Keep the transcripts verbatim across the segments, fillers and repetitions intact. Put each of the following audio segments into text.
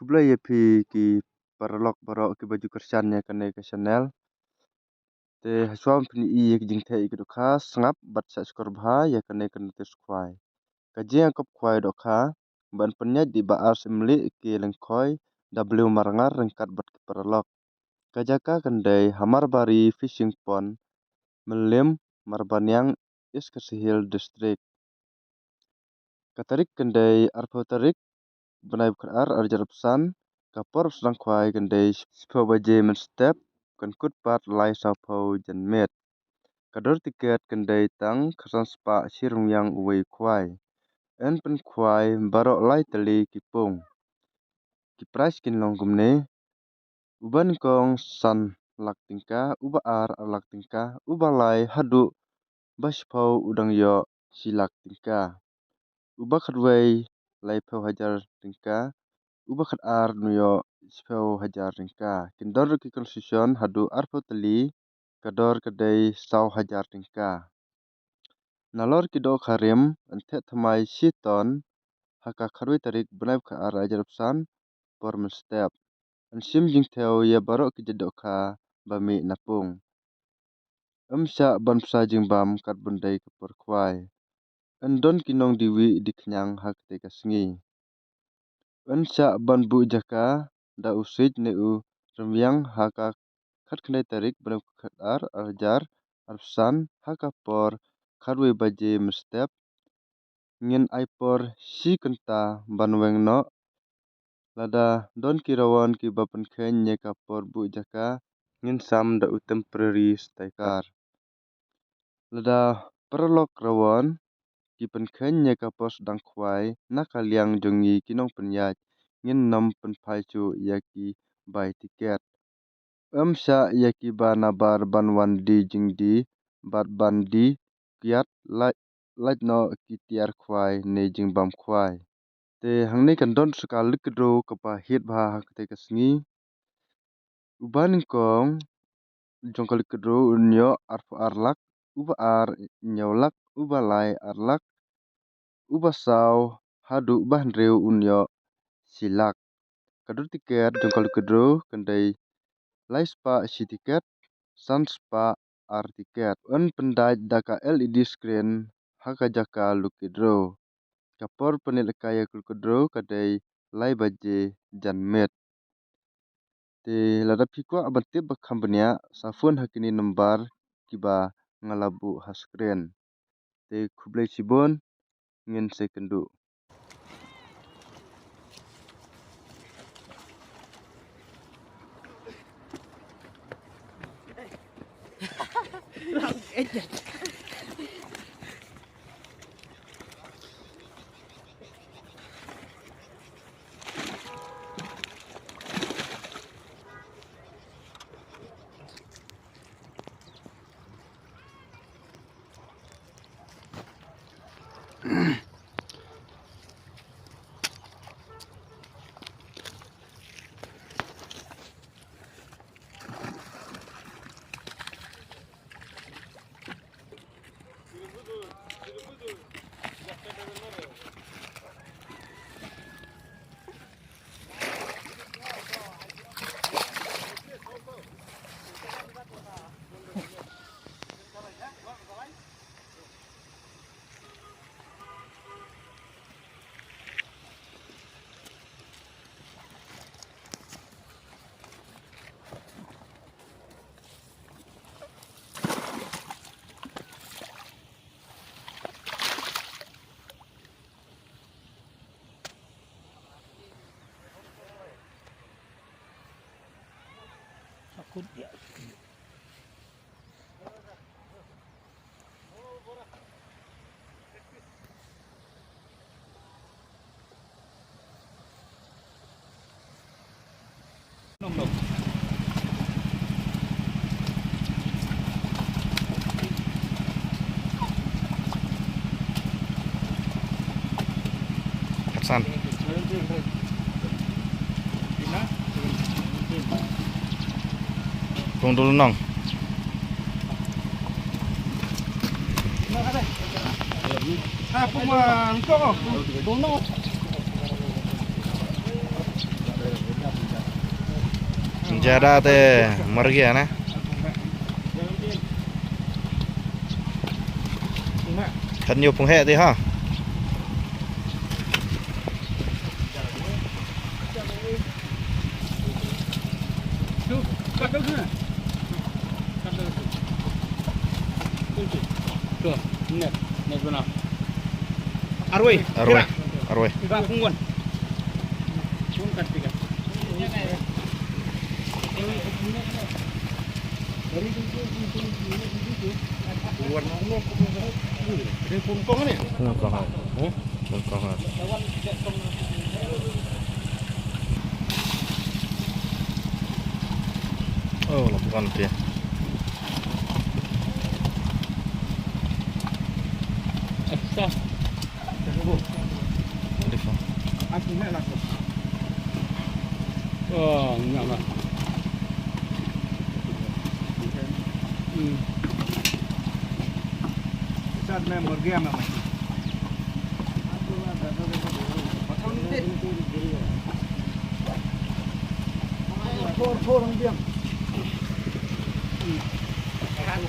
khublei ïa phi ki paralok baroh kiba ju kyrshan ïa kane ka channel. Te hashwa ban pyni ïa ki jingteh ïa ki dohkha, sngap bad shah shkor bha ïa kane ka notice khwai. Ka jingïakop khwai dohkha ban pynïaid dih ba ar symli ki lengkhoi W Marangar ryngkat bad ki paralok. Ka jaka kan dei ha Marbari Fishing Pond, Mylliem, Marbaniang, East Khasi Hills District. Ka tarik kan dei arphew tarik bnai ba khatar, arhajar arphew san. Ka por sdang khwai kan dei shiphew baje mynstep, kan kut pat lai sawphew janmiet. Ka dor tiket kan dei tang khatsan spah shi ryngwiang uwei u khwai. Yn pynkhwai baroh lai tylli ki pung. Ki prize kin long kumne: uba nyngkong san lak tyngka, uba ar ar lak tyngka, uba lai haduh ba shiphew u dang ïoh shi lak tyngka, uba khatwei laiphew hajar tyngka, uba khatar un ïoh shiphew hajar tyngka. Kin don ruh ki consolation haduh arphew tylli, ka dor ka dei saw hajar tyngka. Nalor ki dohkha rim yn theh thymmai shi ton ha ka khatwei tarik bnai ba khatar, arhajar arphew san, por mynstep. Yn shim jingthew ïa baroh ki jait dohkha ba mih na pung. Ym shah ban bsa jingbam katba dei ka por khwai. Yn don ki nongdie wieh die khñiang ha katei ka sngi. Yn shah ban buh jaka da u siej ne u rymbiang ha ka khatkhyndai tarik bnai ba khatar, arhajar arphew san, ha ka por khatwei baje mynstep. Ngin ai por shi kynta ban weng noh. Lada don ki rawon kiba pynkheiñ ïa ka por buh jaka, ngin sam da u temporary sticker. Lada paralok rawon ki pynkheiñ ïa ka por sdang khwai na ka liang jong ngi ki nongpynïaid, ngin nym pynphai shuh ïa ki bai tiket. Ym shah ïa kiba nabar ban wan die jingdie bad ban die kiad, lait, lait noh ki tiar khwai ne jingbam khwai. Te hangne kan don sa ka lucky draw kaba hiat bha ha katei ka sngi. Uba nyngkong jong ka lucky draw un ïoh arphew ar lak, uba ar hynñiew lak, uba lai ar lak, uba saw haduh ba hynriew un ïoh shi lak. Ka dor tiket jong ka lucky draw kan dei lai spah shi tiket, san spah ar tiket. Yn pyndait da ka L E D screen ha ka jaka lucky draw. Ka por pynlehkai ïa ka lucky draw ka dei lai baje janmiet. Te lada phi kwah ban tip ba kham bniah, sa phone ha kine number kiba nga la buh ha screen. Te khublei shibun, ngin sa ïakynduh. San. Kong dulu nong. Jada te mar gya na. Kan yu pung he te ha. Arwei. Arwei. Arwei. Ba pung wan. Pung kan tiga. Pung kong ni. Pung kong. Pung kong. Oh, lampang dia. Extra. Wonderful. Oh, nyam lah. Hmm. Sat me mor gaya me mati. Thor, thor, ang diam.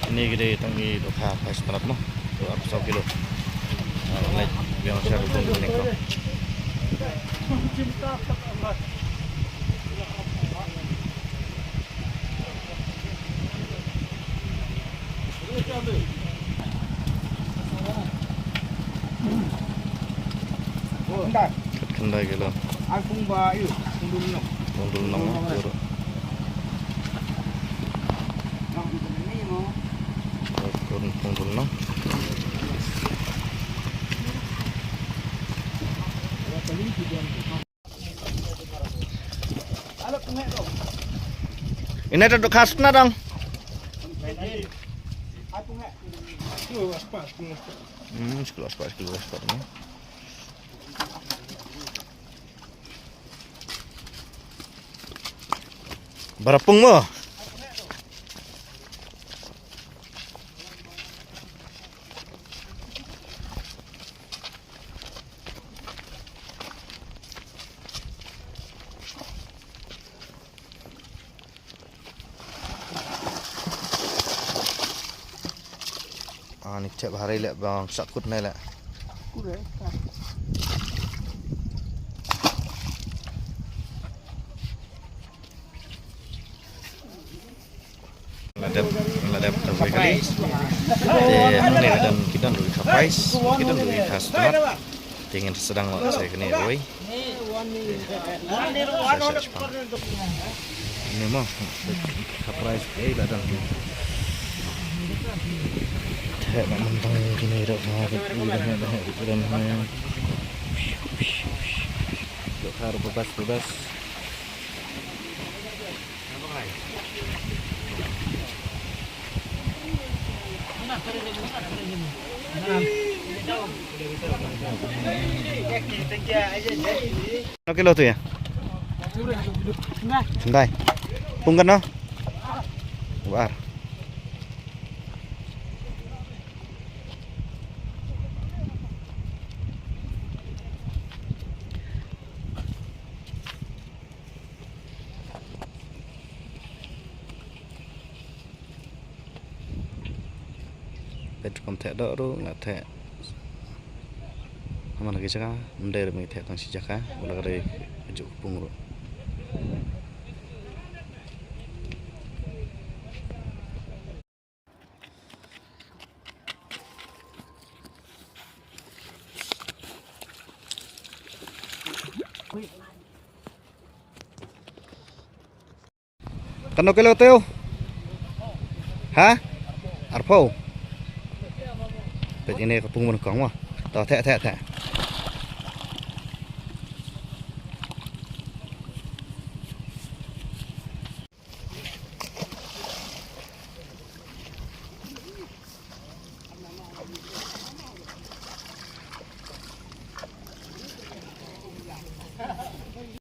Kine ki dei tang ki dohkha phai spinach mo. Dohkha arphew saw kilo. Ah, nai biang sha rukum ni ko. Khat khyndai kilo. Ai phung ba ïu, phung dul nong. Phung dul nong, phung dul nong. Phung dul nong. Phung, phung dul nong. Ine to khas na dong. Hmm, sekolah sekolah sekolah sekolah ni. Barapung mo. Ani thep hari leh bang sakut ne leh. La dep, la dep ta wei kali. Te hangne la don ki don ruh ki kha price, ki don ruh ki kha stunat. Te ngin sdang noh sa kane ruh. Sa, sa, sa. Ni mo, ki kha price, eh, la don. Te ma mun tang kine ruh ma, ki don, ki don, ki don. Dohkha ruh bebas, bebas. Kano kilo tu ya? Khyndai. Pung kano? Bar. Peit rukom theh doh ruh nga theh. Haba la ki jaka, ym dei ruh me theh tang shi jaka, ba la ka dei ka juh ka pung ruh. Kano kilo teo? Ha? Arphew. Peit ine ka pung ban kong mo. To theh, theh, theh.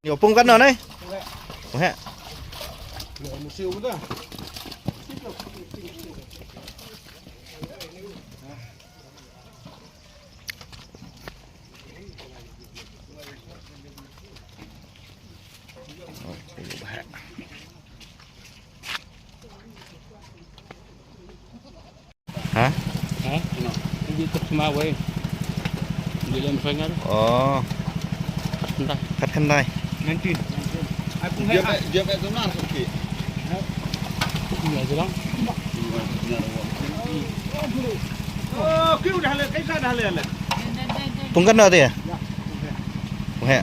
Yo pung kan no nai. Pung he. Ma wei. Dia lem fengar. Oh. Khat khyndai. Khat khyndai. Nineteen. Ai pung hai. Dia dia tu nar. Ni aja lang. Oh, kau dah le, kaisa dah le. Pung khyndai dia. Pung hai.